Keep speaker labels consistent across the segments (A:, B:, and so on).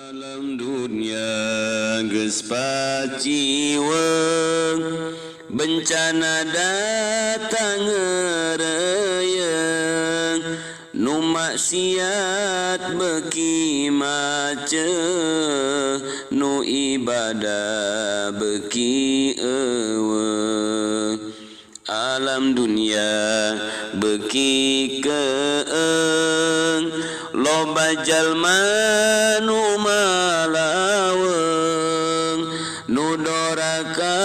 A: Alam dunia geus paciweung, bencana datang ngereyeng, nu maksiat beuki maceuh, nu ibadah beuki eueuh. Alam dunia beuki keeng, loba jalma nu malaweung, nu doraka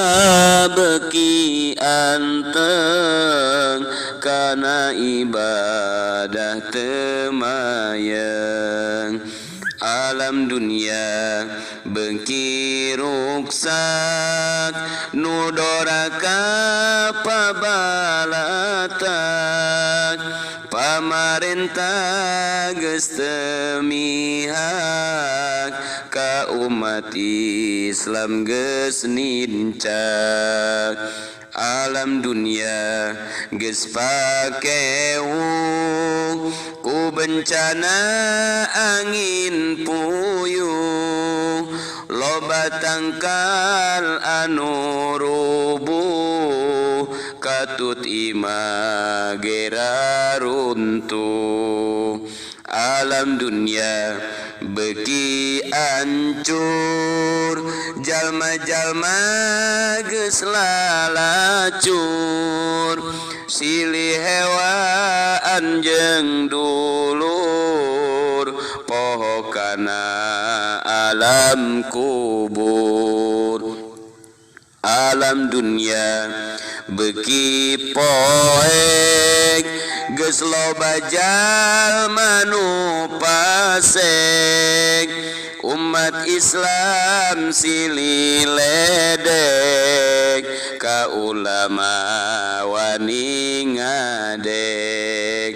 A: beuki anteng, kana ibadah teu mayeng. Alam dunia beuki ruksak, nu doraka pabalatak, pamarentah geus teu mihak, ka umat Islam geus nincak. Alam dunia geus pakewu ku bencana angin puyuh, loba tangkal anu rubuh, katut imah gera runtuh. Alam dunia beuki ancur, jalma-jalma geus lalacur, silih hewaan jeung dulur, poho kana alam kubur. Alam dunia beuki poek, geus loba jalma nu pasek, umat Islam silih ledek, ka ulama wani ngadek.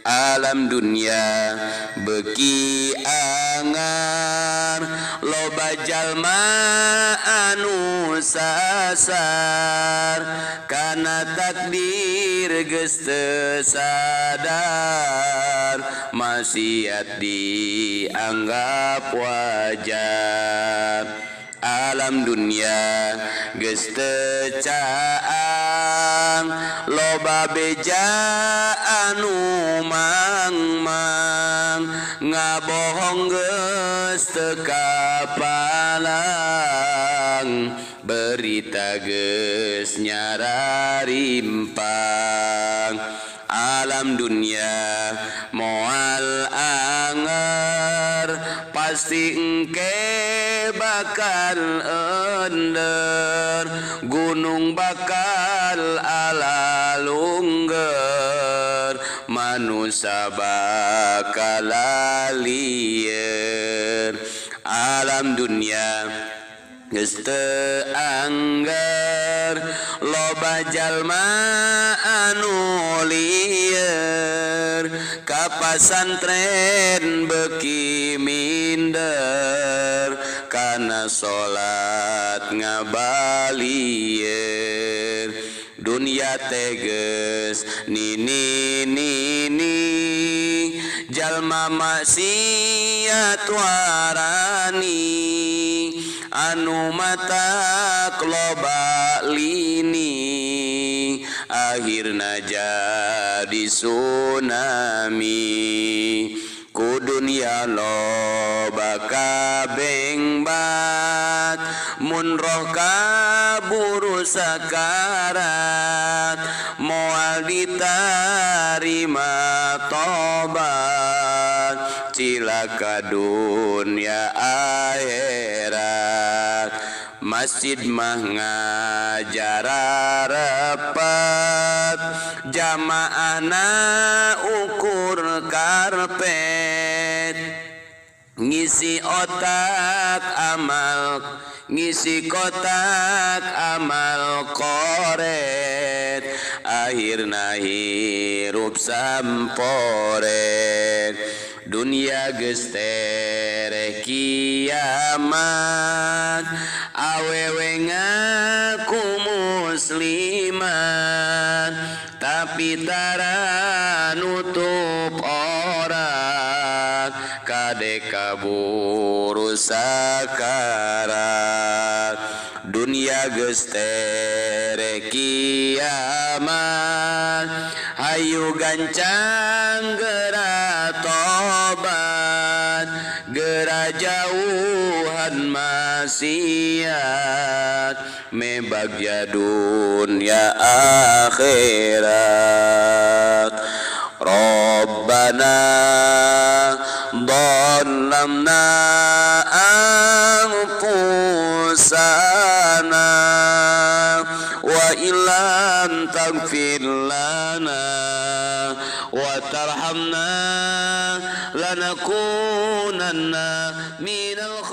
A: Alam dunia beuki angar, loba jalma anu sasar, kana takdir geus teu sadar, maksiat dianggap wajar. Alam dunia geus teu caang, loba beja anu mangmang, ngabohong geus teu kapalang, berita geus nyararimpang. Alam dunia moal anger, pasti engke bakal ender, gunung bakal ala lungger, manusia bakal lieur. Alam dunia geus teu angger, loba jalma anu lieur, ka pasantren beuki minder, kana salat ngabalieur. Dunia teh geus nini-nini, jalma maksiat warani, anu matak loba lini, akhirna jadi tsunami. Ku dunia loba kabengbat, mun roh kaburu sakarat, moal ditarima tobat, cilaka dunia akhirat. Masjid mah ngajar repet, jamaahna ukur karpet, ngisi otak amal, ngisi kotak amal koret, akhirna hirup samporet. Dunia geus tereh kiamat, awewe ngaku muslimat, tapi tara nutup aurat, kade kabur Ngurus sakarat dunia geus tere kiamat hayu gancang geura tobat geura jauhan maksiat me bagya dunia akhirat. Rabbana dhalamna anfusana wa illam taghfir lana wa tarhamna lanakunanna minal